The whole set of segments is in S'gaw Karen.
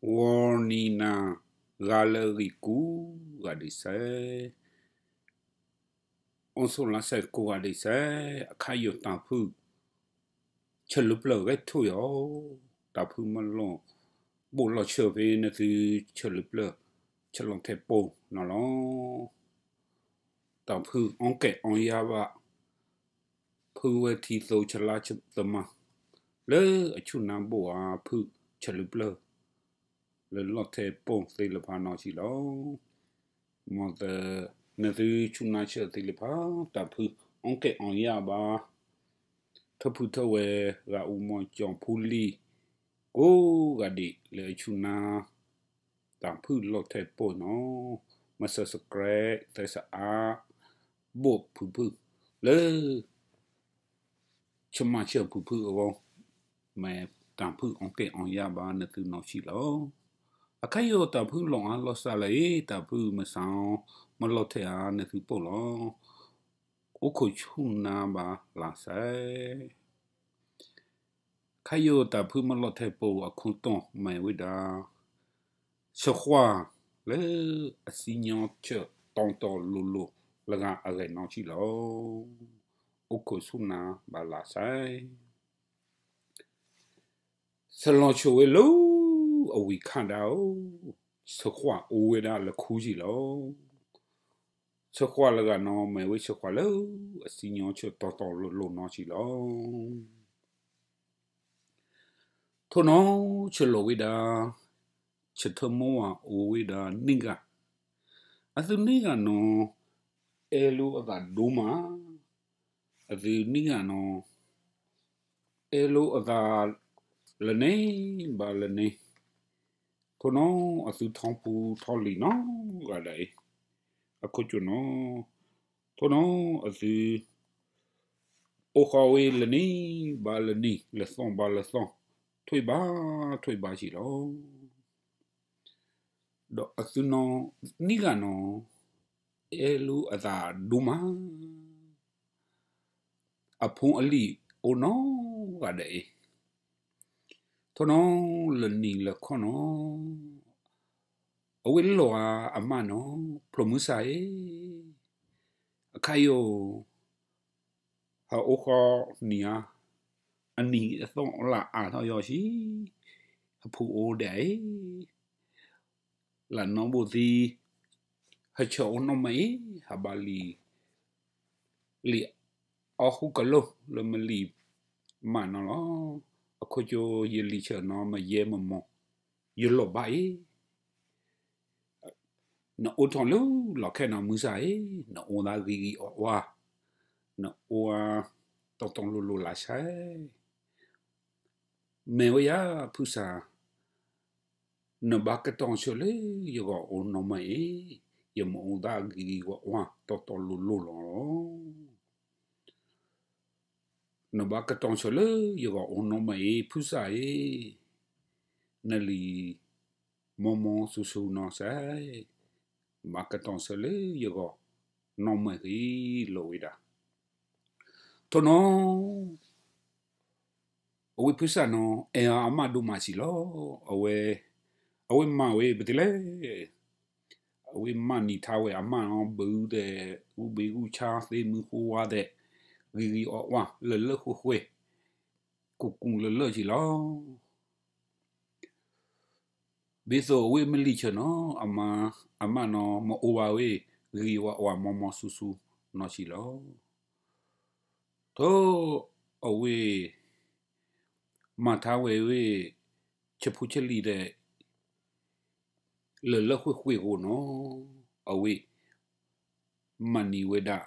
ဂီၤနံၤနၤ ဂၤလၢအဂ့ၤကိးဂၤဒဲးစဲး, အိၣ်ဆူၣ်လါစဲးကိးဂၤဒဲးစဲး, အခါယိာ်တၢ်ဖုၣ် ဆၢလၢပျၢၤဂဲၤထီၣ်အီၤ, တၢ်ဖုၣ်မ့ၢ်လီၤဘိၣ်လီၤဆၢဖဲနသုဆၢလၢပျၢၤ ဆၢလီၤထဲပိာ်နီၤလီၤ. တၢ်ဖုၣ်အီၣ်ကဲးအီယၢ်ဘၣ်, ဖုၣ်ဝဲထံသိဆလါသမါ, လၢအဆူၣ်နါဘိၣ်အါဖုၣ်ဆၢလၢပျၢၤ လၢလီၤထဲပိာ်သ့ၣ်တဖၣ်နီၤဆံးလီၤ. မ်သု နသုဆူၣ်နါဆၢသ့ၣ်တဖၣ် တၢ်ဖုၣ်အီၣ်ကဲးအီယၢ်ဘၣ်, ထၢဖုထၢဝဲ ဂၤအူမီၤကၠီဖူလံၤ ကိးဂၤဒဲးလၢအဆူၣ်နါ တၢ်ဖုၣ်လီၤထဲပိာ်နီၤ, မၤ subscribe သဲစးအါ ဘိၣ်ဖုၣ်ဖုၣ် လၢ ဆၢမၤဆၢဖုၣ်ဖုၣ်အဂီၢ်, မ့ၢ်တၢ်ဖုၣ်အီၣ်ကဲးအီယၢ်ဘၣ်နသုနီၤဆံးလီၤ. အခါယိာ်တၢ်ဖုၣ်လီၤအါလီၤစးလၢအံၤ တၢ်ဖုၣ်မုၢ်ဆါ မ့ၢ်လီၤထဲအါနသုပိာ်လီၤ. အိၣ်ခိးဆူၣ်နါဘၣ်လါစဲး ခါယိာ်တၢ်ဖုၣ်မ့ၢ်လီၤထဲပိာ်အခိၣ်တီမ့ၢ်ဝဲဒၣ် ဆၢဃီၣ်လၢအစံၣ်ညီၣ်ဆၢတီတီလိၤလိၤလၢဂၤအဂဲၤနီၤဆံးလီၤ. အိၣ်ခိးဆူၣ်နါဘၣ်လါစဲး ဆၢလီၤဆိဝဲလၢအဝံၤခါဒၣ်ဧိၤ, ဆၢဃီၣ်အိၣ်ဝဲဒၣ်လၢခူဆံးလီၤ. ဆၢဃီၣ်လၢဂၤနီၤ မ့ၢ်ဝဲဆၢဃီၣ်လၢအစံၣ်ညီၣ်ဆၢတီတီလိၤလိၤနီၤဆံးလီၤ. ထိၣ်နီၤဆၢလီၤဝဲဒၣ် ဆၢထၢၣ်မိၢ်ဝၤအိၣ်ဝဲဒၣ်န့ၢ်ဂၤ, အသုန့ၢ်ဂၤနီၤ အဲၣ်လိာ်အသးဒိၣ်မး, အသုန့ၢ်ဂၤနီၤ အဲၣ်လိာ်အသးလၢန့ၣ်ဘၣ်လၢန့ၣ်, ထိၣ်နီၤအသုထီပူၤထီလံၤနီတဂၤဒၣ်အံၤ, အခိၣ်ကၠိနီၤ, ထိၣ်နီၤအသု အိၣ်ဃီဝဲလၢနံၣ်ဘၣ်လၢနံၣ် လၢသီဘၣ်လၢသီ ထွံၣ်ဘၣ်ထွံၣ်ဘၣ်ဆံးလီၤ. ဒီးအသုနီၤ န့ၢ်ဂၤနီၤ အဲၣ်လိာ်အသးဒိၣ်မး, အဖိအလံၤအိၣ်နီတဂၤဒၣ်အံၤ, ထိၣ်နီၤလၢနံၤလၢခီၣ်နီၤ အဝဲလိၣ်အါအမါနီၤ ဖျိးမုၢ်ဆါအံၤ, အခါယိာ် ဟးအိၣ်ဃီနံၤဧါ, အနံၤအသီၣ်လၢအါထီၣ်ယီၤဆံ, ဟးဖူးအိၣ်ဒဲးအံၤ, လၢနီၢ်ဘိသံ ဟးဆၢအိၣ်နီၢ်မးအံၤ ဟးဘၣ်လံၤ လံၤအီၣ်ဃုကလိၢ်လၢမလံၤမးနီၤလီၤ. အခိၣ်ကၠိယလံၤဆၢနီၤ မယဲမမီၤ ယလီၤဘၣ်အံၤ, နအိၣ်ထီၣ်လၢလီၢ်ခဲနီၤမုၢ်ဆါအံၤ, နအိၣ်သးဂ့ၤဂ့ၤအီၣ်အီ, နအိၣ်တီတီလိၤလိၤလၢဆဲး, မ့ၢ်ဝဲယၤဖုစၢ် နဘၣ်ကတီၤဆၢလၢယဂီၢ်အိၣ်နီၢ်မးအံၤ, ယမ့ၢ်အိၣ်သးဂ့ၤဂ့ၤအီၣ်အီ တီတီလိၤလိၤလီၤ. နဘၣ်ကတီၤဆၢလၢယဂီၢ်အိၣ်နီၢ်မးအံၤ ဖုစၢ်အံၤ, နလံၤမီမီဆူၣ်ဆူၣ်နီၤစဲး, ဘၣ်ကတီၤဆၢလၢယဂီၢ်နီၢ်မးဂ့ၤလိာ်ဝဲဒၣ် ထိၣ်နီၤ အဝဲဖုစၢ်နီၤ အဲၣ်အမါဒိၣ်မးဆံးလီၤ. အဝဲ, အဝဲမၤဝဲပတဲလဲၣ်, အဝဲမၤနံၤထါဝဲအမါနီၤ ဘုးသဲး ဂုၢ်ဘ့ၣ်ဂုၢ်ဆါ သ့မုၢ်ဃိဝါသဲး ဂ့ၤဂ့ၤအီၣ်အီ လၢာ်လၢာ်ဃဲးဃဲး ကူကူလၢာ်လၢာ်ဆံးလီၤ. ဒ်သိးအဝဲမလံၤဆၢနီၤ အမါနီၤ မ့ၢ်အိၣ်ဘၣ်ဝဲ ဂ့ၤဂ့ၤအီၣ်အီ မီမီဆူၣ်ဆူၣ်နီၤဆံးလီၤ. ထိၣ်အဝဲ မၤထါဝဲဝဲ ဆၢဖိဆၢလံၤဒီး လၢာ်လၢာ်ဃဲးဃဲးအဂီၢ်နီၤ အဝဲ မၤနံၤဝဲဒၣ်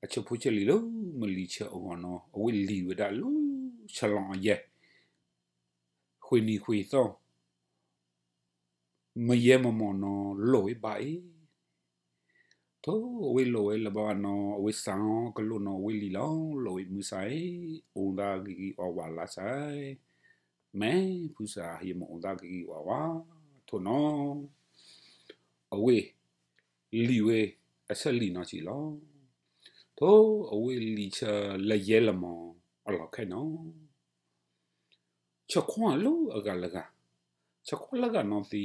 အဆၢဖိဆၢလံၤလၢမလံၤဆၢအဂီၢ်နီၤ အဝဲလံၤဝဲဒၣ်လၢဆၢလီၤအယဲၢ် ဃဲးနံၤဃဲးသီ မယဲၢ်မမီၤနီၤ လိၣ်ဝဲဘၣ်အံၤ, ထိၣ်အဝဲလိၣ်ဝဲလၢၤဘၣ်နီၤ အဝဲစးကလိာ်နီၤ အဝဲလံၤလီၤ လိၣ်ဝဲမုၢ်ဆါအံၤ အိၣ်သးဂ့ၤဂ့ၤအီၣ်ဝးလၢ်ဆဲး, မ့ၢ်ဖုစၢ် ယမ့ၢ်အိၣ်သးဂ့ၤဂ့ၤအီၣ်ဝး ထိၣ်နီၤ အဝဲ လံၤဝဲအဆၢလံၤနီၤဆံးလီၤ. ထိၣ်အဝဲလံၤဆၢလၢယဲၢ်လၢမီၤအလီၢ်ခဲနီၤ ဆၢခွါလၢအဂၤလၢဂၤ, ဆၢကွၢ်လၢဂၤနီၢ်သံ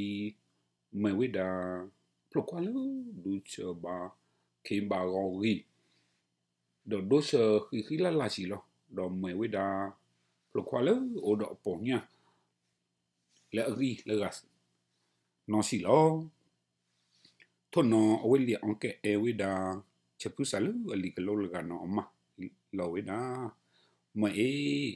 မ့ၢ်ဝဲဒၣ် ဖျိၣ်ခွါလၢဒိဆၢဘၣ်ခ့ဘၣ်ဂီၤဂံၢ် ဒီးဒိဆၢဃံဃံလၢ်လၢ်ဆံးလီၤ. ဒီးမ့ၢ်ဝဲဒၣ် ဖျိၣ်ခွါလၢအိၣ်ဒီးအပီၢ်ညၣ် လၢအဂံၢ်လၢဂၤနီၢ်ဆံးလီၤ. ထိၣ်နီၤအဝဲလံာ်အီကဲအဲၣ်ဝဲဒၣ် ဆၢဖုစၢ်လၢအလံၤကလိလၢဂၤနီၢ်အမါ လီၤဝဲဒၣ်, မ့ၢ်အ့ၣ်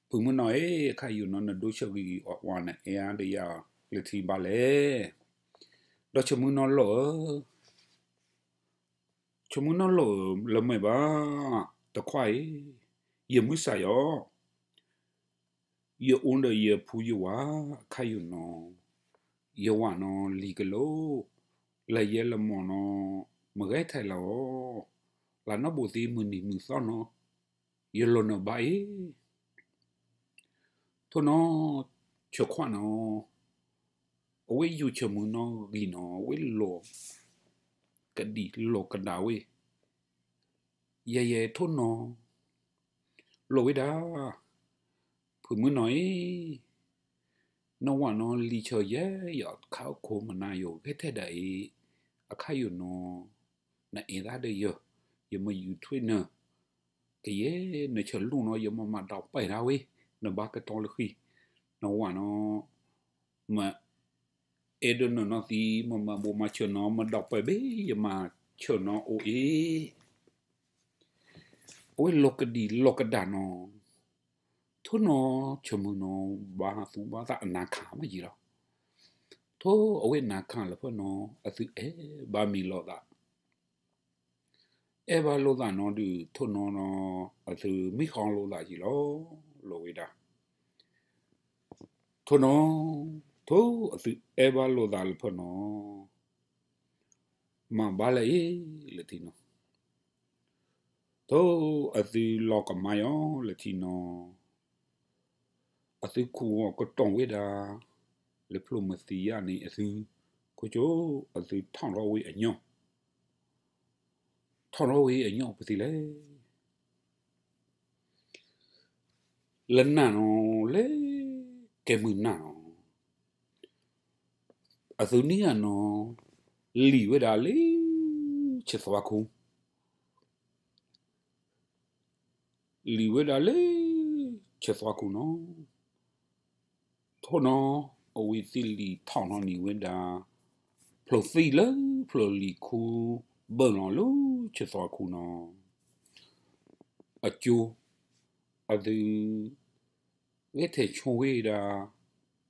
ဖုမုၢ်နီၢ်အ့ၣ် အခါယိာ်နီၢ် နဒိဆၢဂံၢ်အီၤဝဲန့ၣ် အဲၣ်ဒိးယၤလၢထံဘၣ်လဲၣ်. ဒီးဆၢမုၢ်နီၢ်လိၣ်ဧၢ, ဆၢမုၢ်နီၢ်လိၣ်ဧၢ လၢမ့ၢ်ဘၣ်, တခွါအံၤ ယမုၢ်စၢ်ယီၤ ယအိၣ်ဒီးယဖုယဝၤ အခါယိာ်နီၢ်, ယဝၤနီၢ်လံၤကလိ, လၢယဲလၢမီၢ်နီၢ် မ့ၢ်ဂဲၤထဲလီၤ, လၢနီၢ်ဘိသ့မုၢ်နံၤမုၢ်သီနီၢ် ယလီၤနၢၤဘၣ်အံၤ ထိၣ်နီၤ ဆၢခွါနီၤ, အဝဲယူၤဆၢမုၢ်နီၢ်ဂံၢ်နီၤ အဝဲလီၤကဒံၣ်လီၤကဒါဝဲ, ယဲယဲထိၣ်နီၤ လိၣ်ဝဲဒၣ်, ဖုမုၢ်နီၢ်အံၤ နဝၤနီၢ်လံၤဆၢယဲယီၤ ခါအခိၣ်မနၤယိာ်ဂဲၤထဲဒၣ်အံၤ, အခါယိာ်နီၤ နအဲၣ်သးဒီးယၤ, ယမ့ၢ်ယူၤထွဲနၤ, ကယဲၢ်နဆၢလိၣ်နီၤ ယမ့ၢ်မၤဒီးပှဲၤဒၣ်ဝဲ, နဘၣ်ကတီၤလၢဃံ, နဝၤနီၤ မ့ၢ်အဲၣ်ဒိးနနီၢ်သံ မ့ၢ်မၤဘိးမၤဆၢနီၤ မ့ၢ်ဒီးပှဲၤဘ့ၣ် ယမၤဆၢနီၤအိၣ်အံၤ, အဝဲလီၤကဒံၣ်လီၤကဒါနီၤ, ထိၣ်နီၤဆၢမုၢ်နီၤ ဘါသူၣ်ဘါသးအနၢ်ခါမ့ၢ်ယံၤလီၤ. ထိၣ်အဝဲနၢ်ခါလၢဖၢၣ်နီၤ အသုအဲၣ်ဘၣ်မံၤလိာ်သး, အဲၣ်ဘၣ်လိာ်သးနီၤဒုး ထိၣ်နီၤနီၤ အသုမံဃီလိာ်သးယံၤလီၤ, လိၣ်ဝဲဒၣ်, ထိၣ်နီၤ, ထိၣ်အသုအဲၣ်ဘၣ်လိာ်သးလၢဖၢၣ်နီၤ မၤဘၣ်လၢအံၤလၢထံနီၤ, ထိၣ်အသုလီၤကမါယီၤလၢထံနီၤ, အသုခူၣ်အီၤကတီၢ်ဝဲဒၣ်, လၢဖျိၣ်မုၢ်သံယါန့ၣ်အသု, ခိၣ်ကၠိ အသုထီၣ်ထီၣ်ဝဲအညီ, ထီၣ်ထီၣ်ဝဲအညီပသံလဲၣ် လၢနၢ်နီၤ လၢကဲမုၢ်နၢ်နီၤ, အသုနံၣ်ဂၤနီၤ လံာ်ဝဲဒၣ်လၢ ဆဲးသွါခူ, လံာ်ဝဲဒၣ်လၢ ဆဲးသွါခူနီၤ, ထိၣ်နီၤ အဝဲသ့ၣ်လံာ်ထီၣ်ထီၣ်န့ၢ်ဝဲဒၣ် ဖျိၣ်သံလၢဖျိၣ်လံၤခူ ဘၢၣ်လီၤလၢ ဆဲးသွါခူနီၤ, အကၠိ အသု ဂဲၤထဲဆိဝဲဒၣ် ဖျိၣ်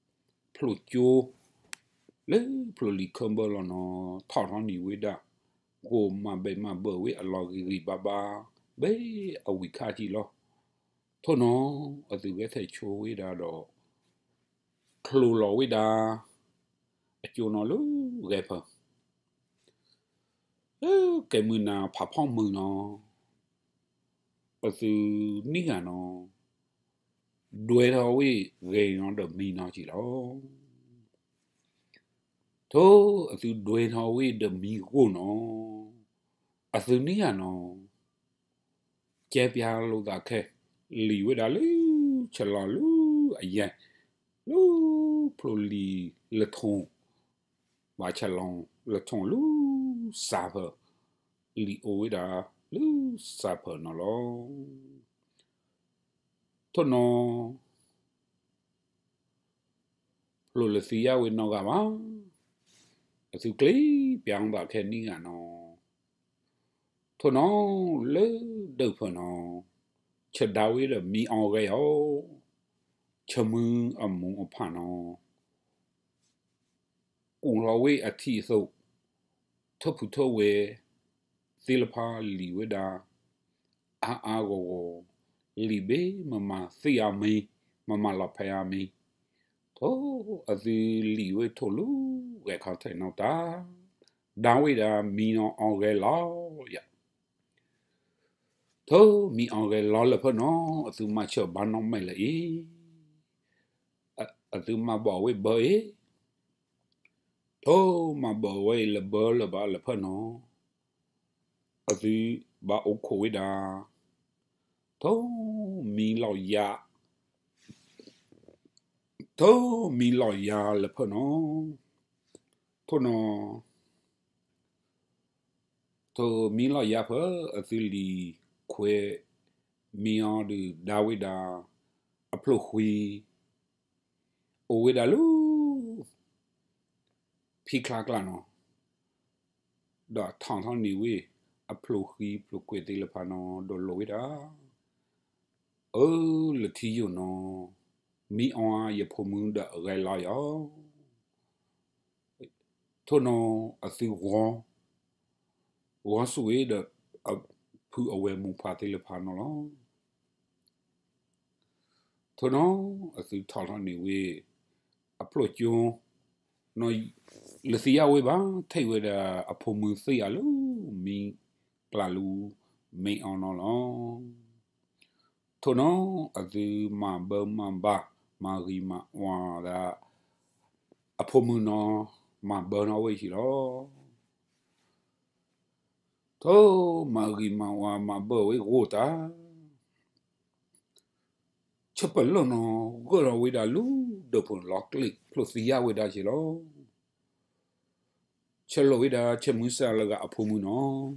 ကၠိ လၢဖျိၣ်လံၤခူဘၢၣ်လီၤနီၤ ထီၣ်ထီၣ်န့ၢ်ဝဲဒၣ် ဂိၢ်မၤဘဲးမၤဘၢဝဲအလီၢ်ဂံၢ်ဂံၢ်ဘါဘါ ဘဲအဝံၤခါကံလီၤ. ထိၣ်နီၤ အသုဂဲၤထဲဆိဝဲဒၣ်ဒီး ချိၣ်လီၤဝဲဒၣ် အကၠိနီၤလၢဂဲၤဖၢ လၢကဲမုၢ်နၤဖးဖီမုၢ်နီၤ, အသုနံၣ်ဂၤနီၤ ဒွဲထီၣ်ဝဲဂဲၤနီၤဒီးမံနီၤကံလီၤ. ထိၣ်အသုဒွဲထီၣ်ဝဲဒီးမံဂိၢ်နီၤ, အသုနံၣ်ဂၤနီၤ ကဲပၠးလိာ်သးခဲ လံာ်ဝဲဒၣ်လၢ ဆဲးလီၤလၢအယဲၢ် လၢဖျိၣ်လံၤလၢထိၣ် ဘၣ်ဆဲးလီၤလၢထိၣ်လၢ စၢ်ဖၢၣ် လံာ်အိၣ်ဝဲဒၣ်လၢ စၢ်ဖၢၣ်နီၤလီၤ. ထိၣ်နီၤ ဖျိၣ်လၢသံယါဝဲနီတဂၤဘၣ်, အသုကျ့ပၠးဘၣ်ခဲနံၣ်ဂၤနီၤ, ထိၣ်နီၤလၢဒၢးဖၢၣ်နီၤ, ဆၢဒါဝဲဒီးမံအီၤဂဲၤအီၤ, ဆၢမုၢ်အမူအဖၣ်နီၤ ကူၣ်လီၤဝဲအထံအသိး, ထၢဖုထၢဝဲ သ့ၣ်လၢဖးလံာ်ဝဲဒၣ် အါအါဂီၢ်ဂီၢ်, လံာ်ဘ့ၣ်မမၤသံအမံၤ, မမၤလီၤဖဲအမံၤ, ထိၣ်အသုလံာ်ဝဲထိၣ်လၢဂဲၤခီထဲနီၤတၢ်, ဒါဝဲဒၣ်မံနီၤအီၤဂဲၤလီၤယၤ ထိၣ်မံအီၤဂဲၤလီၤလၢဖၢၣ်နီၤ, အသုမၤဆၢဘၣ်နီၢ်မဲာ်လၢအံၤ, အသုမၤဘၣ်ဝဲဘၢအံၤ, ထိၣ်မၤဘၣ်ဝဲလၢဘၢလၢဘၣ်လၢဖၢၣ်နီၤ, အသုဘၣ်အိၣ်ခိးဝဲဒၣ်, ထိၣ်မံလီၤယၤ ထိၣ် ထိၣ်မံလီၤယါလၢဖၢၣ်နီၤ, ထိၣ်နီၤ, ထိၣ်မံလီၤယါဖၢၣ်အသုလံၤခွဲးမံအီၤဒုးဒါဝဲဒၣ် အဖျိၣ်ဃံ အိၣ်ဝဲဒၣ်လၢ ဖံချါကျါနီၤ, ဒီးထီၣ်ထီၣ်န့ၢ်ဝဲ အဖျိၣ်ဃံဖျိၣ်ကွဲးသ့ၣ်လၢဖၣ်နီၤ ဒီးလိၣ်ဝဲဒၣ် အၢ လၢထံယိာ်နီၤ, မံအီၤယဖိမုၣ်ဒီးအဂဲၤလီၤယီၤ, ထိၣ်နီၤအသုဂီၤ, ဂီၤဆူၣ်ဝဲဒီးအဖုအဝဲၢ်မိၢ်ပၢ်သ့ၣ်လၢဖၣ်နီၤလီၤ. ထိၣ်နီၤအသုထီၣ်ထီၣ်န့ၢ်ဝဲ အဖျိၣ်ကၠိနီၤ, လၢသံယါဝဲဘၣ် ထဲးဝဲဒၣ်အဖိမုၣ်သ့ၣ်အလၢ မံကျါလူ မ့ၢ်အီၤနီၤလီၤ. ထိၣ်နီၤအသုမၤဘၢမၤဘၣ် မၤဂံၤမၤဝါဒၣ် အဖိမုၣ်နီၤ, မၤဘၢနီၤဝဲဆံးလီၤ. ထိၣ်မၤဂံၤမၤဝါမၤဘၢဝဲဂီၢ်တၢ် ဆၢပလီၢ်နီၤ ဂၢၢ်ထီၣ်ဝဲဒၣ်လၢဒၢးဖိလီၤကျ့ၣ် ဖျိၣ်သံယါဝဲဒၣ်ဆံးလီၤ. ဆၢလီၤဝဲဒၣ်ဆၢမုၢ်ဆါလၢဂၤအဖိမုၣ်နီၤ,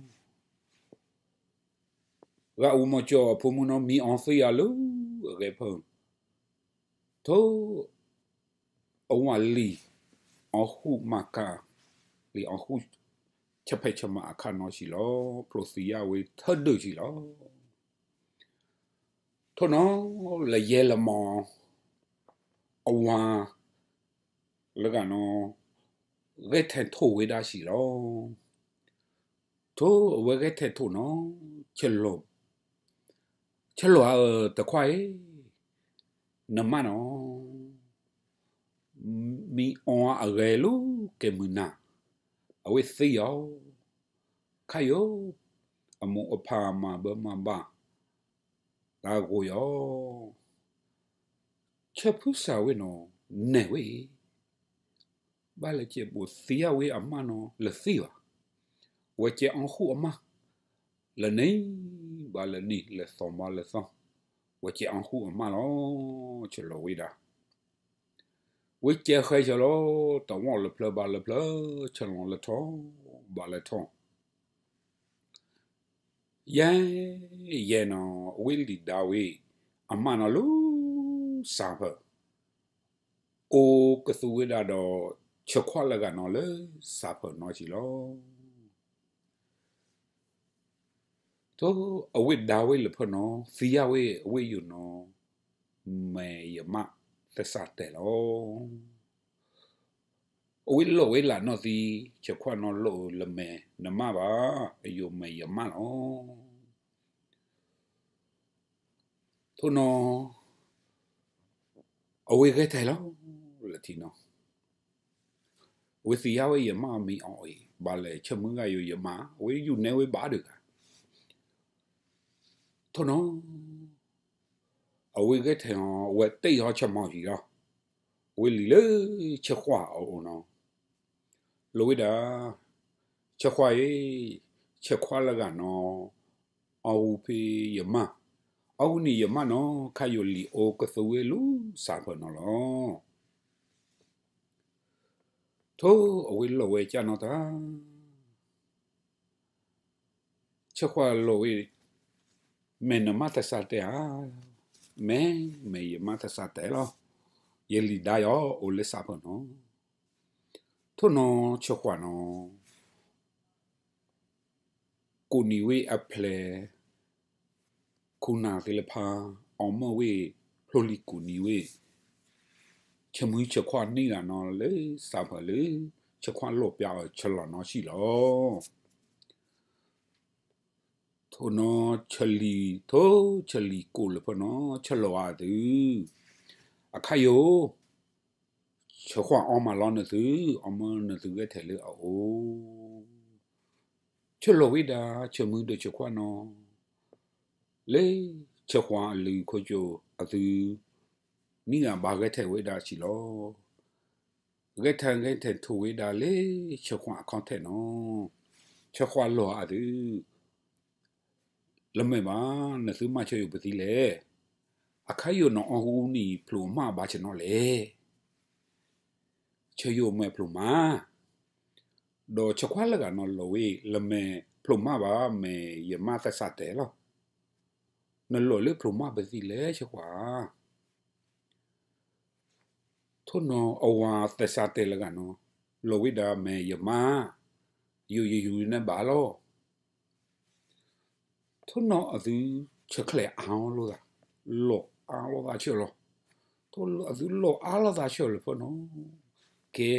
ဂၤအူမီၤကၠီအဖိမုၣ်နီၤ မံအီၤသ့ၣ်ယါလၢအဂဲၤဖၢၣ်, ထိၣ်အဝၤလံၤအီၣ်ဃူမၤကၤ လံၤအီၣ်ဃူ ဆၢဖဲးဆၢမၤအခါနီၤဆံးလီၤ. ဖျိၣ်သံယါဝဲထၢဒၢးဆံးလီၤ. ထိၣ်နီၤလၢယဲလၢမီၤ အဝၤလၢဂၤနီၤ ဂဲၤထဲးထိၣ်ဝဲဒၣ်ဆံးလီၤ. ထိၣ်အဝဲဂဲၤထဲးထိၣ်နီၤ ဆၢလီၤ, ဆၢလီၤဧၢ တခွါအံၤ နမၢ်နီၤ မံအီၤအဂဲၤလၢကဲမုၢ်နၤ အဝဲသ့ၣ်ယီၤ, ခါယိာ် အမိၢ်အပၢ်မၤဘၢမၤဘၣ် တၢ်ဂီၤယီၤ, ဆၢဖုစၢ်ဝဲနီၤ နဲၣ်ဝဲအံၤ ဘၣ်လၢကဲဘိးသံယါဝဲအမၢ်နီၤ လၢသ့ၣ်ဘၣ်, ဝဲကဲအီၣ်ဃူအမၢ် လၢနံၤဘၣ်လၢနံၤ လၢသီဘၣ်လၢသီ, ဝဲကဲအီၣ်ဃူအမၢ်လီၤ. ဆၢလီၤဝဲဒၣ် ဝဲကဲဃဲဆၢလီၤ တဝီၢ်လၢဖျၢၣ်ဘၣ်လၢဖျၢၣ် ဆၢလီၤလၢထီၣ်ဘၣ်လၢထီၣ်, ယဲ ယဲနီၤ အဝဲလံၤဒါဝဲ အမၢ်နီၤလၢ စၢ်ဖၢၣ်, အိၣ်ကသူဝဲဒၣ်ဒီး ဆၢခွါလၢဂၤနီၤလၢစၢ်ဖၢၣ်နီၤဆံးလီၤ. ထိၣ်အဝဲဒါဝဲလၢဖၢၣ်နီၤ သံယါဝဲအဝဲယိာ်နီၤ မဲာ်ယမၣ်သဆၣ်တဲာ်လီၤ. အဝဲလိၣ်ဝဲလၢနီၢ်သံ ဆၢခွါနီၤလိၣ်လၢမဲာ်နမၢ်ဘၣ် အယိာ်မဲာ်ယမၣ်လီၤ. ထိၣ်နီၤ အဝဲဂဲၤထဲးလီၤ လၢထံနီၤ အဝဲသံယါဝဲယမၣ်မံအီၤအံၤ ဘၣ်လဲၣ်ဆၢမုၢ်ဂၤယိာ်ယမၣ် အဝဲယူၢ်နဲဝဲဘၣ်ဒုးဂၤ ထိၣ်နီၤ အဝဲဂဲၤထဲးအီၤ အဝဲတ့ၢ်အီၤဆၢမီၤယံၤလီၤ. အဝဲလံၤလၢဆၢခွါအအိၣ်နီၤ လိၣ်ဝဲဒၣ် ဆၢခွါအံၤ ဆၢခွါလၢဂၤနီၤ အီၣ်ဂူဖဲယမၢ် အီၣ်ဂူန့ၣ်ယမၢ်နီၤ ခါယိာ်လံၤအိၣ်ကသူဝဲလၢစၢ်ဖၢၣ်နီၤလီၤ. ထိၣ်အဝဲလိၣ်ဝဲကၢ်နီၤတၢ် ဆၢခွါလိၣ်ဝဲ မဲာ်နမၣ်သဆၣ်တဲာ်ဧါ, မဲာ် မဲာ်ယမၣ်သဆၣ်တဲာ်လီၤ. ယလံၤဒါယီၤအိၣ်လၢစၢ်ဖၢၣ်နီၤ. ထိၣ်နီၤဆၢခွါနီၤ ကိးနံၤဝဲအဖျဲၣ် ခိၣ်နၢ်သ့ၣ်လၢဖါ အီၣ်မၢဝဲ ဖျိလံၤကိးနံၤဝဲ ဆၢမုၢ်ဆၢခွါန့ၢ်ဂၤနီၤလၢစၢ်ဖၢၣ်လၢ ဆၢခွါလိၣ်ပျၢ်အီၤဆၢလီၤနီၤဆံးလီၤ. ထိၣ်နီၤဆၢလံၤ ထိၣ်ဆၢလံၤကိးလၢဖၢၣ်နီၤ ဆၢလီၤအသု အခါယိာ် ဆၢခွါအီၣ်မးလီၤနသု အီၣ်မၢနသုဂဲၤထဲးလၢအအိၣ် ဆၢလီၤဝဲဒၣ်ဆၢမုၢ်ဒီးဆၢခွါနီၤ လၢဆၢခွါအလုၢ်ခိၣ်ကၠိအသု န့ၢ်ဂၤဘၣ်ဂဲၤထဲးဝဲဒၣ်ဆံးလီၤ. ဂဲၤထဲးဂဲၤထဲးထိၣ်ဝဲဒၣ်လၢဆၢခွါအခီၣ်ထံးနီၤ ဆၢခွါလိၣ်အသု လၢမ့ၢ်ဘၣ် နသုမၤဆၢယိာ်ပသံလဲၣ်. အခါယိာ်နီၤအီၣ်ဃူနံၤဖျိးမးဘၣ်ဆၢနီၤလဲၣ်. ဆၢယိၣ်မဲာ်ဖျိမး, ဒီးဆၢခွါလၢဂၤနီၤ လီၤဝဲလၢမဲာ်ဖျိမးဘၣ် မဲာ်ယမါသဆၣ်တဲာ်လီၤ. နလီၤလၢဖျိမးပသံလဲၣ်ဆၢခွါ ထိၣ်နီၤအဝၤသဆၣ်တဲာ်လၢဂၤနီၤ, လီၤဝဲဒၣ်မဲာ်ယမါ, ယိယယူၤနဘၣ်လီၤ. ထိၣ်နီၤအသုဆၢချဲးအါလိာ်သး, လီၤအါလိာ်သးဆၢလီၤ. ထိၣ်အသုလီၤအါလိာ်သးဆၢလၢဖၢနီၤ, ကဲ,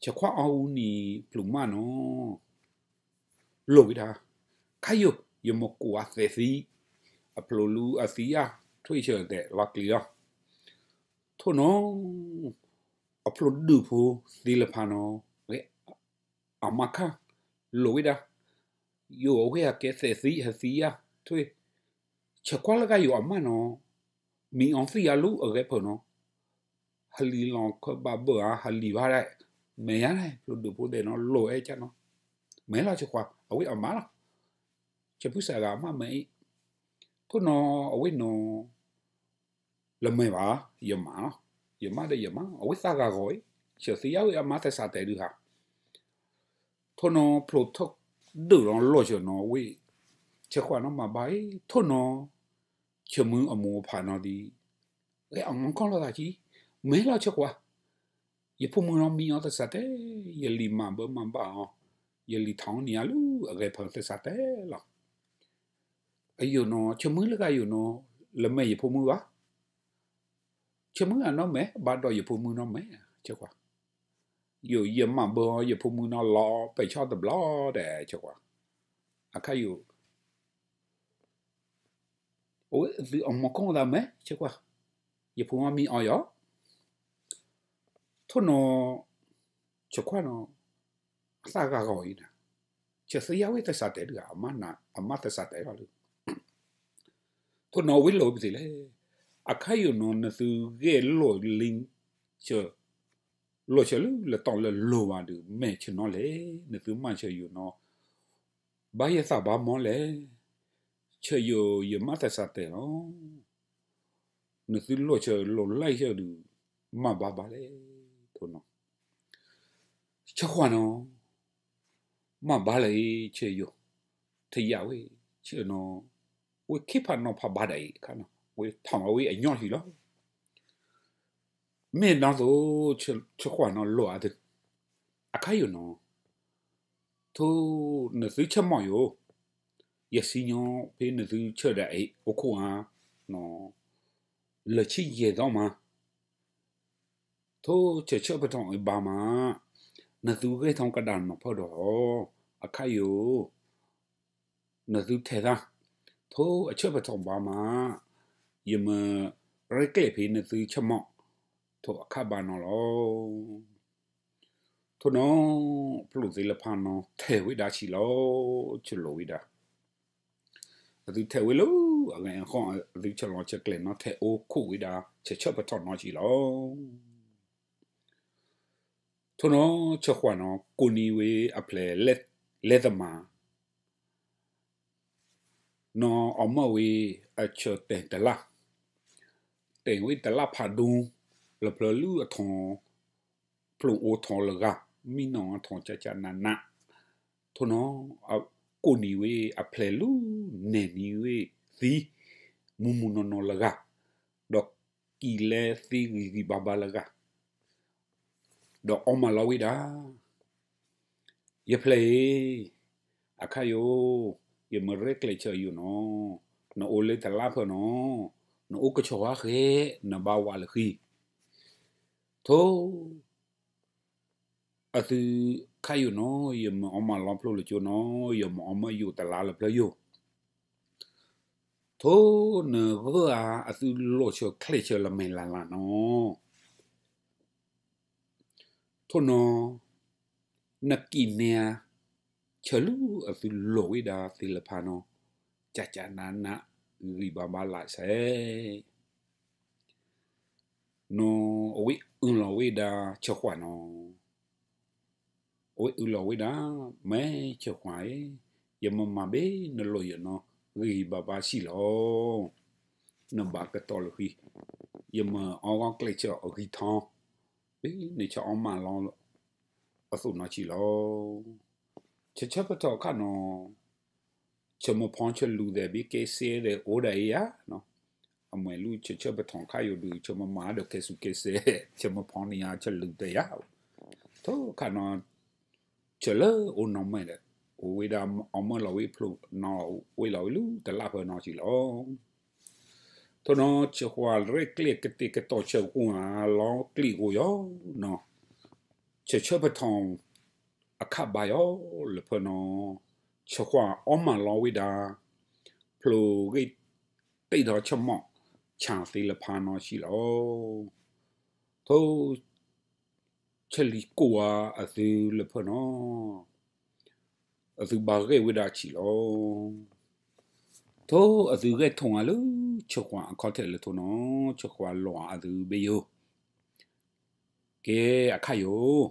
ဆၢခွါအီၤအူနံၤဖျိမးနီၤ လီၤဝဲဒၣ်, ခါယိာ် ယမကိးအသဲးသံ, အဖျိလူအသံယါ ထွံၣ်ဆၢတဲာ်လီၤကျံၤလီၤ. ထိၣ်နီၤ, အဖျိဒုးဖိသ့လၢဖးနီၤ, အမါခါ, လီၤဝဲဒၣ်, ယိာ်အဝဲအကဲသဲးသံဟဲသံယါ ထွံၣ်, ဆၢခွါလၢဂၤယိာ်အမါနီၤ, မံအီၤသံယါလူအဂဲၤဖၢနီၤ ဟလံၤလီၤခၢဘၣ်ဘၢၣ်ဧါ ဟလံၤဘၣ်ဒၣ်, မဲာ်ညါန့ၣ် ဖျိဒုးဖိသ့ၣ်နီၤ လီၤအဲၣ်ကၢ်နီၤ, မဲာ်လီၤဆၢခွါ အဝဲအမါလီၤ. ဆၢဖုစးဂၤအမါမဲာ်အံၤ, ထိၣ်နီၤအဝဲနီၤ လၢမဲာ်ဘၣ်, ယမါလီၤ. ယမါဒီးယမါ အဝဲသးဂၤဂီၤအံၤ, ဆၢသံယါဝဲအမါသဆၣ်တဲာ်ဒုးဟး ထိၣ်နီၤဖျိထီၣ်ဒုးလီၤလီၢ်ဆၢနီၤဝဲ, ဆၢခွါနီၤမၤဘၣ်အံၤ ထိၣ်နီၤ, ဆၢမုၢ်အမိၢ်အဖးနီၤဒ်, ဂဲၤအီၤမီကီၢ်လိာ်သးကံ, မဲာ်လီၤဆၢခွါ, ယဖိမုၣ်နီၤမံအီၤသဆၣ်တဲာ်, ယလံၤမၤဘၢမၤဘၣ်အီၤ, ယလံၤထီၣ်န့ၢ်ယါလူအဂဲၤဖၢသဆၣ်တဲာ်လီၤ. အယိာ်နီၤ ဆၢမုၢ်လၢဂၤယိာ်နီၤ, လၢမဲာ်ယဖိမုၣ်ဘၣ် ဆၢမုၢ်အနီၢ်မဲာ် ဘၣ်ဒီးယဖိမုၣ်နီၢ်မဲာ်, ဆၢခွါ, ယိာ်ယမၤဘၢအီၤ ယဖိမုၣ်နီၢ်လီၤပဲာ်ဆီၣ်တဘျီဒီး ဆၢခွါ, အခါယိာ်, အဝဲသုအမီကီၢ်သးမဲာ် ဆၢခွါ, ယဖိမုၣ်မံအီၤယီၤ, ထိၣ်နီၤ, ဆၢခွါနီၤ, အသးဂၤဂီၤအံၤနၤ, ဆၢသံယါဝဲသဆၣ်တဲာ်ဒုး အမါသဆၣ်တဲာ်လီၤလၢ ထိၣ်နီၤဝဲလီၤဝဲပသ့လဲၣ်, အခါယိာ်နီၤ နသုဂဲၤလီၤလံ, ဆၢ, လီၤဆၢလၢလတီၤလၢလိၤဘၣ်ဒုး မဲာ်ဆၢနီၤလဲၣ်, နသုမၤဆၢယိာ်နီၤ, ဘၣ်ယသးဘၣ်မီလဲၣ်, ဆၢယိာ်ယမါသဆၣ်တဲာ်လီၤ, နသုလီၤဆၢလီၤလံဆၢဒုး, မၤဘၣ်ဘၣ်လဲၣ်, ထိၣ်နီၤ ဆၢခွါနီၤ, မၤဘၣ်လၢအံၤ ဆၢယိာ်, ထယၣ်ဝဲ, ဆၢနီၤ, ဝဲခ့ဖးနီၤဖးဘၣ်ဒၣ်အံၤခါနီၤ ဝဲထီၣ်မၤဝဲအညီဟံၣ်လီၤ, မ့ၢ်နီၢ်သိး, ဆၢခွါနီၤလီၤအသု, အခါယိာ်နီၤ, ထိၣ်နသုဆၢမီၤယိာ်, ယစံၣ်ညီၣ်ဖဲနသုဆၢဒၣ်အံၤအိၣ်ခိၣ်ဧါ, လၢဆံယဲၢ်သီမး ထိၣ်ဆၢဆၢပထီၣ်အံၤဘၣ်မး, နသုဂဲၤထီၣ်ကဒါနီၤဖးဒီး, အခါယိာ်, နသုထဲးသး, ထိၣ်အဆၢပထီၣ်ဘၣ်မး, ယမ့ၢ်ရဲၣ်ကျဲၤဖဲနသုဆၢမီၤ, ထိၣ်အခါဘၣ်နီၤလီၤ. ထိၣ်နီၤ, ဖျိသ့လၢဖးနီၤ ထဲးဝဲဒၣ်ဆံးလီၤ, ဆၢလီၤဝဲဒၣ် အသုထဲးဝဲလၢအဂၤအဃီ အသုဆၢလီၤဆၢကျဲၤနီၤ ထဲးအိၣ်ခိၣ်ဝဲဒၣ် ဆၢဆၢပထီၣ်နီၤဆံးလီၤ. ထိၣ်နီၤဆၢခွါနီၤ ကိးနံၤဝဲအဖျဲၣ်လဲၤသမၢ် နီၤအီၣ်မၢဝဲအဆၢတဲာ်တလါ, တဲာ်ဝဲတလါဖးဒိၣ်, လၢဖျၢၣ်လုၢ်အထီၣ်, ဖျိအိၣ်ထီၣ်လၢဂၤ, မံနီၤအထီၣ်ကကနးနး, ထိၣ်နီၤ, ကိးနံၤဝဲအဖျဲၣ်လၢနဲၣ်နံၤဝဲသံ, မူမူနီၢ်နီၢ်လၢဂၤ, ဒီးကံၢ်လဲသ့ဂံၤဂံၤဘါဘါလၢဂၤ ဒီးအီၣ်မးလီၤဝဲဒၣ်, ယဖျဲၣ်အံၤ, အခါယိာ်, ယမ့ၢ်ရဲၣ်ကျဲၤဆၢယိာ်နီၤ, နအိၣ်လၢတလါဖၢနီၤ, နအိၣ်ကဆီၤဝါဃဲ, နဘၣ်ဝးလၢဃံ, ထိၣ် အသုခါယိာ်နီၤ, ယမ့ၢ်အီၣ်မးလီၤဖျိလၢကၠိနီၤ, ယမ့ၢ်အီၣ်မၢယိာ်တလါလၢဖျၢၣ်ယိာ်, ထိၣ်နဂၢၢ်ဧါ အသုလီၤဆၢချဲးဆၢလၢမဲာ်လၢ်လၢ်နီၤ, ထိၣ်နီၤ, နကံၢ်နဲဧါ, ဆၢလၢအသုလီၤဝဲဒၣ်သ့လၢဖးနီၤ, ကကနးနး, ဂံၤဘါဘါလၢ်ဆဲး နီၤ, အဝဲအုၣ်လီၤဝဲဒၣ်ဆၢခွါနီၤ, အဝဲအုၣ်လီၤဝဲဒၣ်, မ့ၢ်ဆၢခွါဧၢ, ယမ့ၢ်မၤဘၣ်နလီၤယိာ်နီၤ, ဂံၤဘါဘါဆံးလီၤ, နဘၣ်ကတီၤလၢဃံ, ယမ့ၢ်အီၣ်ဂီၢ်ကျဲးစၢးအဂံၢ်ထီၣ်, ဘၣ်န့ၣ်ဆၢအီမးလီၤအသိးနီၢ်ဆံးလီၤ. ဆၢဆၢပထီၣ်အခါနီၤ, ဆၢမုၢ်ဖီဆၢလူၤသဲး ဘၣ်ကဲစ့ဒီးအိၣ်ဒၣ်အံၤယါနီၤ, အမွဲၢ်လူၤဆၢဆၢပထီၣ်ခါယိာ်ဒုး ဆၢမုၢ်မးဒီးကဲစူးကဲစဲး ဆၢမုၢ်ဖီန့ၣ်ယါ ဆၢလူၤသဲးယါ, ထိၣ်ခါနီၤ ဆၢလၢအိၣ်နီၢ်မဲာ်ဒီး အိၣ်ဝဲဒၣ်အီမၢလီၤဝဲဖျိးနီၤ ဝဲလီၤဝဲလၢတလးဖၢနီၢ်ဆံးလီၤ. ထိၣ်နီၤ ဆၢဃွာ်ရဲၣ်ကျဲၣ်ကတဲာ်ကတီၤဆၢကွၢ် လီၤကျံးဂီၤယီၤနီၤ, ဆၢဆၢပထီၣ်အခါဘၣ်ယီၤလၢဖၢနီၤ, ဆၢဃွာ်အီမၢလီၤဝဲဒၣ် ဖျိးဂ့ၢ်တ့ၢ်ဒီးဆၢမီၣ်ဆၣ်သ့လၢဖးနီၢ်ဆံးလီၤ. ထိၣ် ဆၢလံၤကိၢ်အသုလၢဖၢနီၤ, အသုဘၣ်ဂဲၤဝဲဒၣ်ဆံးလီၤ. ထိၣ်အသုဂဲၤထိၣ်အါလၢ ဆၢဃွာ်အခီၣ်ထံးလၢထိၣ်နီၤ, ဆၢဃွာ်လီၤအသုဘ့ယိာ် ကဲအခါယိာ်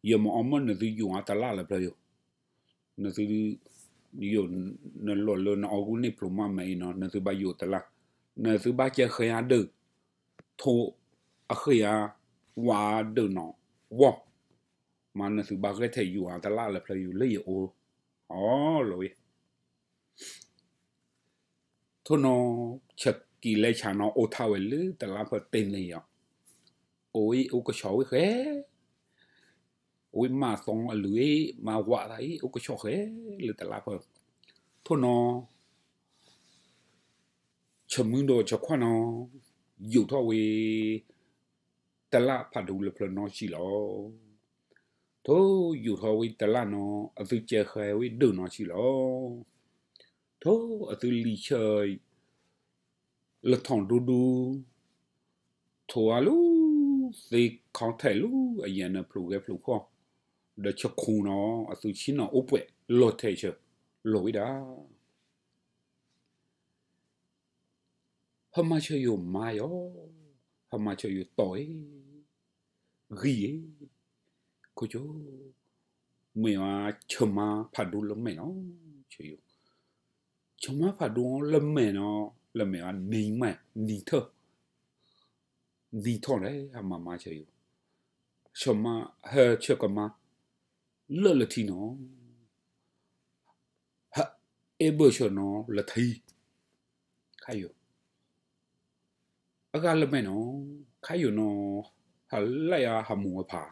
ယမၤအီမၢနသုယိာ်အတလးလၢဖျၢယိာ်, နသု ယိာ် နလိၣ်လၢနအီၣ်ဂူၢ်န့ၣ်ဖျိးမးမဲာ်အံၤနီၤ, နသုဘၣ်ယိာ်တလး, နသုဘၣ်ကဲဃဲအါဒၢး, ထိၣ်အဃ့အါ ဝးဒၢးနီၤ, ဝီၢ်, မၤနသုဘၣ်ဂဲၤထဲယိာ်အတလးလၢဖျၢယိာ်လၢယအိၣ်, အီလီၤဝဲ ထိၣ်နီၤ ဆၢက့ၤလဲၤဆၣ်နီၤ အိၣ်ထီၣ်ဝဲလၢတလးဖၢတ့ၢ်န့ၣ်ယီၤ, အိၣ်အံၤအိၣ်ကဆီၣ်ဝဲဃဲ, အိၣ်ဝဲမၤသီအလုၢ်အံၤ မၤဝးသးအံၤ အိၣ်ကဆီၣ်ဃဲလၢတလးဖၢ, ထိၣ်နီၤ ဆၢမုၢ်ဒီးဆၢခွါနီၤ ယူာ်ထီၣ်ဝဲ တလးဖးဒိၣ်လၢဖျၢနီၢ်ဆံးလီၤ. ထိၣ်ယူာ်ထီၣ်ဝဲတလးနီၤ အသုကဲဃဲဝဲဒၢးနီၢ်ဆံးလီၤ. ထိၣ်အသုလံၤဆၢ လၢထိၣ်ဒူဒူ ထိၣ်အါလၢ သ့ခီထဲလၢအယဲၢ်န့ၣ်ဖျိးဂဲၤဖျိးခီၣ် ဒီးဆၢခိၣ်နီၤ အသုဆ့ၣ်နီၤအိၣ်ပှဲၤလီၤထဲဆၢ လီၤဝဲဒၣ် ဟါမၢ်ဆၢယိာ်မါယီၤ, ဟါမၢ်ဆၢယိာ်တီၤအံၤ, ဂံၢ်အံၤ, ခိၣ်ကၠိ, မ့ၢ်ဝဲဆၢမါဖးဒိၣ်လၢမဲာ်နီၤ, ဆၢယိာ်, ဆၢမါဖးဒိၣ်လၢမဲာ်နီၤ, လၢမဲာ်ဝဲနံၤမး နံၤထၢၣ်, နံၤထီၣ်လဲၣ် ဟါမၢ်မါဆၢယိာ်, ဆၢမါ ဟၢဆၢကမါ လၢလၢထံနီၤ ဟဲအဲၣ်ဘၢၣ်ဆၢနီၤလၢထံ, ခါယိာ်, အဂၤလၢမဲာ်နီၤ, ခါယိာ်နီၤ, ဟးလဲၣ်အဟးမူအဖး,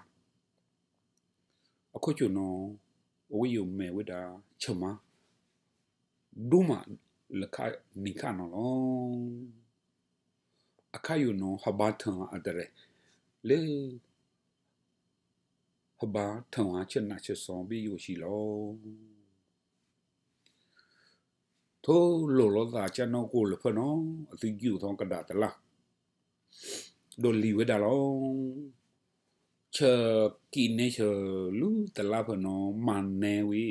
အခိၣ်ကၠိနီၤ, အဝဲယိာ်မဲာ်ဝဲဒၣ် ဆၢမါ, ဒိၣ်မးလၢခါနံၤခါနီၤလီၤ. အခါယိာ်နီၤ ဟးဘါထၢၣ်အတရဲၣ်, လၢ ဟးဘါထၢၣ်အဆၢနးဆၢစီဘ့ၣ်ယိာ်ဆံးလီၤ. ထိၣ်လိာ်လီၤသးကၢ်နီၣ်ကိၢ်လၢဖၢနီၤ အသုယူာ်ထီၣ်ကဒါတလး, ဒီးလံၤဝဲဒၣ်လီၤ. ဆၢကံးနဲဆၢလၢတလးဖၢနီၤ မၤနဲဝဲ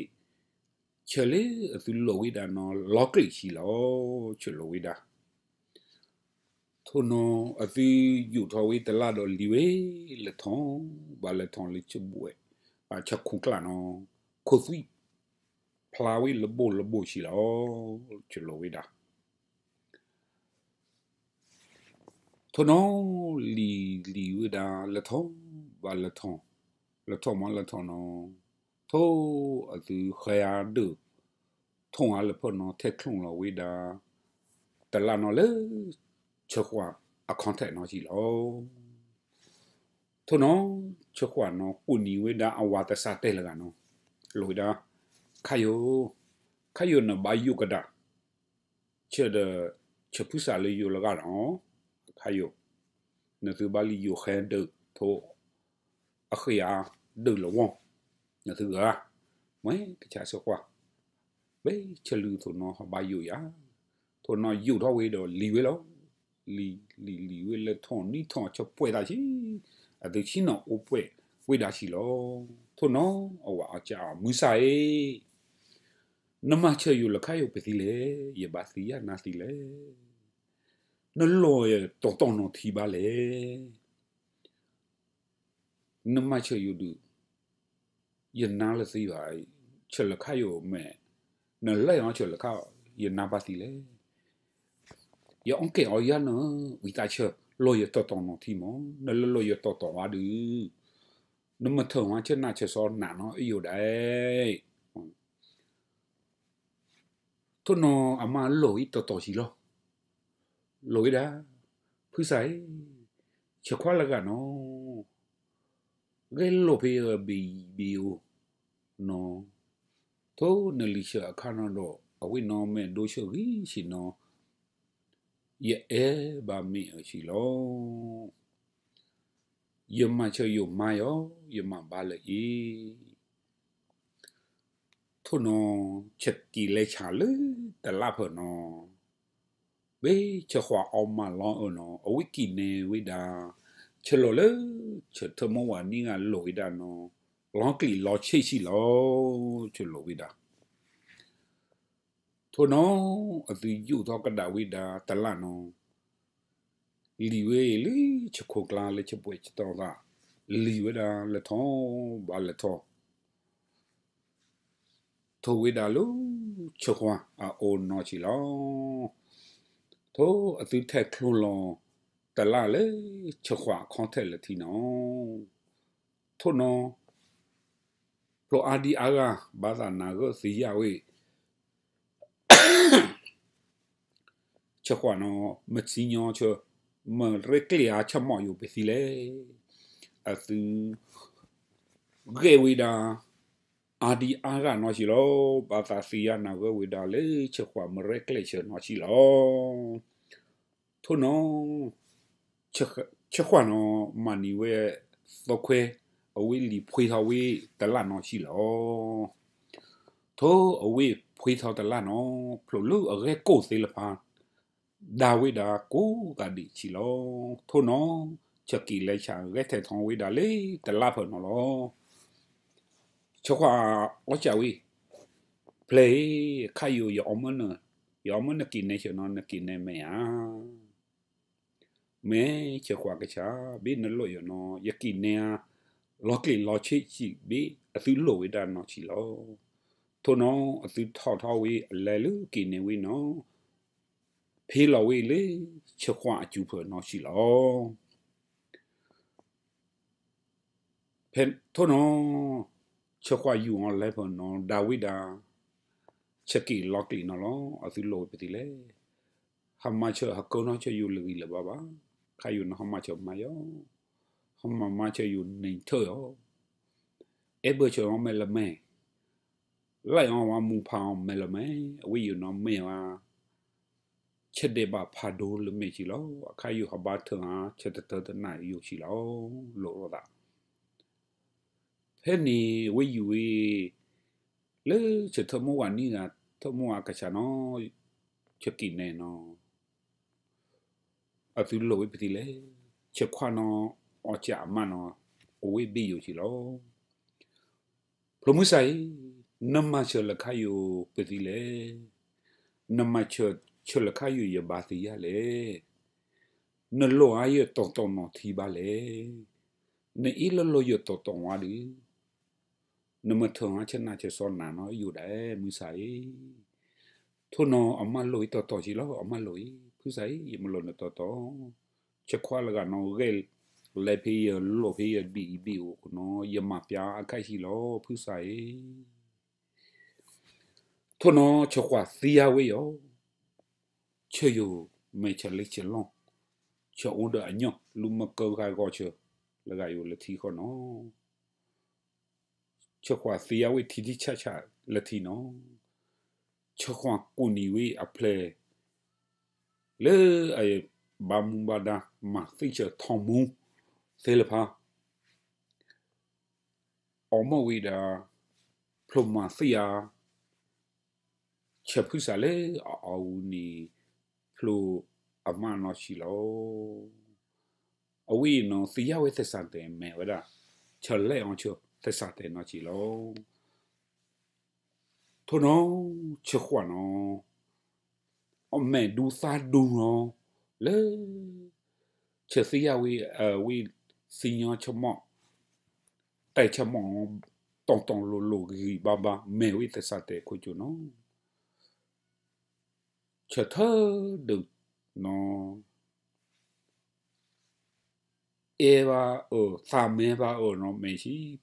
ဆၢလၢအသုလိာ်ဝဲဒၣ်နီၤ လီၤကျံးဆံးလီၤ. ဆၢလိာ်ဝဲဒၣ် ထိၣ်နီၤအသုယူာ်ထီၣ်ဝဲတလးဒီးလံၤဝဲ လၢထိၣ်ဘၣ်လၢထိၣ်လၢဆၢဘှဲး ဆၢခိၣ်ကျၢ်နီၤ ခိၣ်သွံၣ်ဖျါဝဲလၢဘိၣ်လၢဘိၣ်ဆံးလီၤ. ဆၢလိာ်ဝဲဒၣ် ထိၣ်နီၤလံၤလံၤဝဲဒၣ်လၢထိၣ်ဘၣ်လၢထိၣ် လၢထိၣ်မးလၢထိၣ်နီၤ ထိၣ်အသုဃဲအါဒၢး ထိၣ်အါလၢဖၢနီၤ ထဲချိၣ်လီၤဝဲဒၣ် တလးနီၤလၢ ဆၢဃွာ်အခီၣ်ထံးနီၤဆံးလီၤ. ထိၣ်နီၤ ဆၢဃွာ်နီၤ ကိးနံၤဝဲဒၣ်အဝၤသဆၣ်တဲလၢဂၤနီၤ လိာ်ဝဲဒၣ် ခါယိာ် ခါယိာ်နဘၣ်ယိာ်ကဒါ ဆၢဒီး ဆၢဖုစးလၢယိာ်လၢဂၤနီၤ ခါယိာ် နသုဘၣ်လံယိာ်ဃဲဒၢးထိၣ် အဃ့အါဒၢးလၢဝီၤ နသုဂၤ မ့ၢ်ကဆါဆၢကွၢ် ဘဲဆၢလုၢ်ထိၣ်နီၤဟးဘၣ်ယိာ်ယၤ ထိၣ်နီၤယိာ်ထီၣ်ဝဲဒီးလံၤဝဲလီၤ. လံၤလံၤလံၤဝဲလၢထိၣ်နံၣ်ထိၣ်ဆၢပှဲၤတၢ်ဆံ အသုဆ့ၣ်နီၤအိၣ်ပှဲၤဝဲဒၣ်ဆံးလီၤ. ထိၣ်နီၤအဝၤအီၣ်ကၢအီၣ်မုၢ်ဆါအံၤ နမၤဆၢယိာ်လၢခါယိာ်ပသံလဲၣ် ယဘၣ်သံယၤနၤသံလဲၣ် နလီၤယတီတီနီၤထံဘၣ်လဲၣ် နမၤဆၢယိာ်ဒုး ယနါလၢသံဘၣ် ဆၢလၢခါယိာ်မဲာ် နလဲၤအီၤဆၢလၢခါ ယနါဘၣ်သံလဲၣ် ယအီၣ်ကဲအီၣ်ယၤနၤ ဝံသးဆၢ လိၣ်ယတီၤတီၤနီၤထံမး, နလၢလိၣ်ယတီၤတီၤဝဲဒုး, နမ့ၢ်ထၢၣ်ဝဲဆၢနၢ်ဆၢစီနးနီၤအယိာ်ဒၣ်. ထိၣ်နီၤအမါလိၣ်အံၤတီၤတီၤဆံးလီၤ. လိၣ်ဝဲဒၣ်, ဖုစၢ်အံၤ, ဆဲးခွါလၢဂၤနီၤ, ဂဲၤလိာ်ဖဲအဘ့ၣ်ဘ့ၣ်အိၣ်နီၤ, ထိၣ်နလံၤဆၢအခါနီၤဒီး အဝဲၢ်နီၤမ့ၢ်ဒိဆၢဂံၢ်ဆံးနီၤ, ယအဲၣ်ဘၣ်မ့ၢ်အၢဆံးလီၤ. ယမၤဆၢယိာ်မါယီၤ, ယမၤဘါလၢအံၤ ထိၣ်နီၤ ဆဲးက့ၤလဲၤဆးလၢတလၣ်ဖၢၣ်နီၤ, ဘ့ၣ်ဆဲးခွါအီၣ်မးလီၤအၢနီၤ, အဝဲၢ်က့ၤနဲဝဲဒၣ်, ဆဲးလိာ်လၢ ဆဲးထၢၣ်မုၢ်ဝၤနံၣ်ဂၤလိၣ်ဝဲဒၣ်နီၤ, လီၤကျံၤလီၤဆ့ဆံးလီၤ, ဆဲးလိာ်ဝဲဒၣ်. ထိၣ်နီၤ အသုယူာ်ထီၣ်ကဒါဝဲဒၣ်တလၣ်နီၤ, လံၤဝဲလၢဆဲးခိၣ်ကျါလၢဆဲးပှဲၤဆဲးတီၤသး, လံၤဝဲဒၣ်လဲၤထီၣ်ဘၣ်လဲၤထီၣ် ထိၣ်ဝဲဒၣ်လၢ ဆဲးခွါအအိၣ်နီၤဆံးလီၤ. ထိၣ်အသုထဲးချိၣ်လီၤတလၣ်လၢ ဆဲးခွါအခီၣ်ထံးလၢထံနီၤ, ထိၣ်နီၤ ဖျိအါဒံအါဂၤ ဘၣ်သးနၢ်ဂၢၢ်သ့ယၢ်ဝဲ ဆဲးခွါနီၤ မုၢ်ဆ့ၣ်ညီဆၢ မ့ၢ်ရဲၣ်ကျဲၤအါဆၣ်မီၣ်ယိာ်ပသံလဲၣ်. အသု ဂဲၤဝဲဒၣ် အါဒံအါဂၤနီၤဆံးလီၤ. ဘၣ်သးသ့ယၢ်နၢ်ဂၢၢ်ဝဲဒၣ်လၢဆဲးခွါမ့ၢ်ရဲၣ်ကျဲၤဆၢနီၤဆံးလီၤ. ထိၣ်နီၤ ဆဲးခွါနီၤ မၤန့ၢ်ဝဲသီခွဲ အဝဲၢ်လံၤဖှ့ထီၣ်ဝဲတလၣ်နီၤဆံးလီၤ. ထိၣ်အဝဲၢ်ဖှ့ထီၣ်တလၣ်နီၤ ဖျိလၢအဂဲၤကိၢ်သ့လၢဖး ဒၣ်ဝဲဒၣ်ကိးဂၤဒဲးဆံးလီၤ. ထိၣ်နီၤ ဆဲးက့ၤလဲၤဆးဂဲၤထဲးထီၣ်ဝဲဒၣ်လၢတလၣ်ဖၢၣ်နီၤလီၤ. ဆဲးခွါအီၣ်စၢ်ဝဲ ဖျဲး ခါယိာ် ယအီမၢနက့ၤနဲဆၢနီၤ နက့ၤနဲမဲာ်ဧါ. မ့ၢ်ဆဲးခွါကစၢ် ဘ့ၣ်နလိၣ်ယိာ်နီၤ ယက့ၤနဲဧါ, လီၤကျံၤလီၤဆ့ဆံးဘ့ၣ် အသုလိၣ်ဝဲဒၣ်နီၤဆံးလီၤ. ထိၣ်နီၤ အသုထီၣ်ထီၣ်ဝဲအလဲၤလၢက့ၤနဲဝဲနီၤ ဖ့လီၤဝဲလၢ ဆဲးခွါအစုပူၤနီၤဆံးလီၤ. ဖဲထိၣ်နီၤ ဆဲးခွါယူၤအီၤလဲၤဖၢၣ်နီၤ ဒၣ်ဝဲဒၣ် ဆဲးက့ၤလီၤကျံၤနီၤလီၤ. အသုလိၣ်ဝဲပသံလဲၣ်. ဟါမၢ်ဆၢ ဟးကၢနီၣ်ဆၢယိာ်လၢဂံၢ်လၢဘါဘၣ်. ခါယိာ်နီၤ ဟါမၢ်ဆၢမၤယီၤ, ဟါမၢ်မၤဆၢယိာ်န့ၣ်ထၢၣ်အီၤ, အဲၣ်ဘၢၣ်ဆၢအီၤမဲာ်လၢမဲာ်, လၢအီၤဝဲမူဖးအီၤမဲာ်လၢမဲာ်, အဝဲယိာ်နီၤမ့ၢ်ဝဲ ဆဲးဒဲးဘးဖးဒိၣ်လၢမဲာ်ဆံးလီၤ. အခါယိာ်ဟးဘါထၢၣ်ဧါ ဆဲးတထၢၣ်တနၢ်ယိာ်ဆံးလီၤ. လိၣ်လိာ်သး ဖဲန့ၣ်ဝဲယူၤဝဲ လၢဆဲးထၢၣ်မိၢ်ဝၤနံၣ်ဂၤ ထၢၣ်မိၢ်ဝၤကစၢ်နီၤ ဆဲးက့ၤနဲနီၤ အသုလိၣ်ဝဲပသံလဲၣ်. ဆဲးခွါနီၤ အီၣ်စၢ်အမါနီၤ အဝဲဘ့ၣ်ယိာ်ဆံးလီၤ. ဖျိမုၢ်စၢ်အံၤ နမၤဆၢလၢခါယိာ်ပသံလဲၣ်. နမၤဆၢ ဆၢလၢခါယိာ်ယဘါသံယၤလဲၣ်. နလိၣ်အါယတီၤတီၤနီၤထံဘၣ်လဲၣ်. နအ့ၣ်လၢလိၣ်ယတီၤတီၤဝါဒုး နမ့ၢ်ထၢၣ်အါဆၢနၢ်ဆၢစီနၤနီၤယိာ်ဒၣ်မုၢ်စၢ်အံၤ. ထိၣ်နီၤအမါလိၣ်အံၤတီၤတီၤဆံးလီၤ အမါလိၣ်အံၤ ဖုစၢ်အံၤ ယမ့ၢ်လိၣ်နတီၤတီၤ ဆဲးခွါလၢဂၤနီၤ ဂဲၤလဲၤဖဲယလိၣ်ဖဲယဘ့ၣ်အံၤဘ့ၣ်အိၣ်နီၤ ယမၤပျါအခါဆံးလီၤ ဖုစၢ်အံၤ. ထိၣ်နီၤဆဲးခွါသံယၤဝဲယီၤ ဆၢယိာ်မဲာ်ဆၢလ့ဆၢလီၢ် ဆၢအိၣ်ဒီးအညီ လူၤမၢကၢဂၤဂီၤဆၢ လၢဂၤယိာ်လၢထံဃီနီၤ ဆဲးခွါသံယၤဝဲထံထံဆးဆးလၢထံနီၤ ဆဲးခွါကူၣ်နံၤဝဲအဖျဲၣ် လၢအဘၣ်မူဘၣ်ဒါ မၤသံဆၢထီၣ်မူ သ့လၢဖး အီၣ်မၢဝဲဒၣ် ဖျိမၤသံယၤ ဆဲးဖုစၢ်လၢအအီၣ်ဝူန့ၣ် ဖျိအမါနီၢ်ဆံးလီၤ. အဝဲအံၤနီၤ သံယၤဝဲသဲစးတဲာ်မဲာ်ဝဲဒၣ် ဆဲးလဲၣ်အီၤဆၢသဲစးတဲာ်နီၢ်ဆံးလီၤ. ထိၣ်နီၤ ဆဲးခွါနီၤ အမဲာ်ဒူသးဒူနီၤ လၢ ဆဲးသံယၤဝဲ အဝဲစံၣ်ညီၣ်ဆၢမီၣ် တဲဆၢမီၣ် တီၤတီၤလိၤလိၤဂံၤဂံၤဘါဘါ မဲာ်ဝဲသဲစးတဲာ်ခိၣ်ကၠိနီၤ ဆဲးထၢၣ်ဒုးနီၤ အဲၣ်ဘၣ်အၢ သးမဲဘၣ်အၢနီၢ်မဲာ်ဆံး,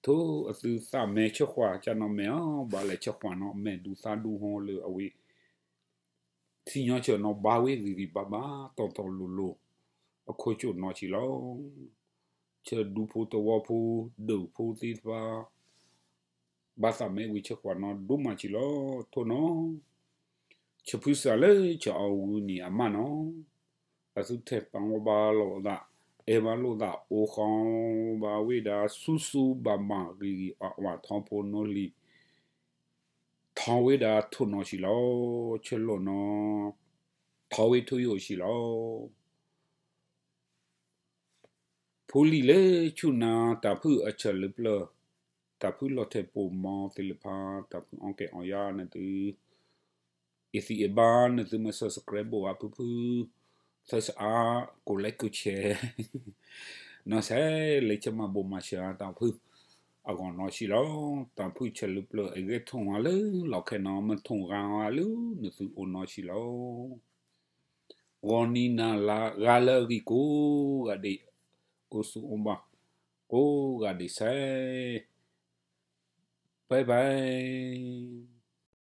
ထိၣ်အသုသးမဲဆၢၣ်ဃွးကၢ်နီၢ်မဲာ်ဧါ, ဘၣ်လဲၤဆၢၣ်ဃွးနီၢ်မဲာ်ဒူသးဒူဟီလၢအဝဲ စံၣ်ညီၣ်ဆၢၣ်နီၢ်ဘါဝဲဂ့ၤဂ့ၤဘၣ်ဘၣ် တီတီလိၤလိၤ အခိၣ်ကၠိၣ်နီၢ်ဆံးလီၤ. ဆၢဒူဖိသဝီဖိ ဒုးဖိသ့ၣ်တဖၣ် ဘၣ်သးမဲဝံၤဆၢၣ်ဃွးနီၢ်ဒိၣ်မးဆံးလီၤ. ထိၣ်နီၢ် ဆၢဖုစးလၢဆၢအီၤဝံၤန့ၣ်အမၢ်နီၢ်, အသုထဲးပာ်ဝဲဘၣ်လိာ်သး အဲၣ်ဘၣ်လိာ်သး အိၣ်ဃီဘၣ်ဝဲဒၣ်ဆူၣ်ဆူၣ်ဘၣ်ဘၣ် ဂ့ၤဂ့ၤအဝးထီဖိနီၢ်လံၤ ထီဝဲဒၣ်ထိၣ်နီၢ်ဆံးလီၤ. ဆၢလိာ်နီၢ် ထီဝဲထိၣ်ယိာ်ဆံးလီၤ. ဖိလံၤလၢဆူၣ်နၤ တၢ်ဖုၣ်အဆၢၣ်လၢပျၢၤ, တၢ်ဖုၣ်လီၤထဲးပိာ်မီၤသ့ၣ်တဖၣ် တၢ်ဖုၣ်အီၣ်ကဲအီယါနသု အဲၣ်သံအဲၣ်ဘၣ်နသုမ့ၢ် subscribe ဘၣ်ဖုၣ်ဖုၣ် သၢစအါ ကိးလဲကိးဆဲး နီၢ်ဆဲး လဲၤဆၢမၤဘိးမၤစၢၤတၢ်ဖုၣ် အဂီၢ်နီၢ်ဆံးလီၤ. တၢ်ဖုၣ်ဆၢၣ်လၢပျၢၤ အဂဲၤထိၣ်ဝါလၢလီၢ်ခဲနီၣ် မ့ၢ်ထိၣ်ဂၤဝါလၢနသုအိၣ်နီၢ်ဆံးလီၤ. ဂီၤနံၤနၤလၢဂၤလၢအဂ့ၤကိးဂၤဒဲး အိၣ်ဆူၣ်အိၣ်ဘၣ် ကိးဂၤဒဲးစဲး bye bye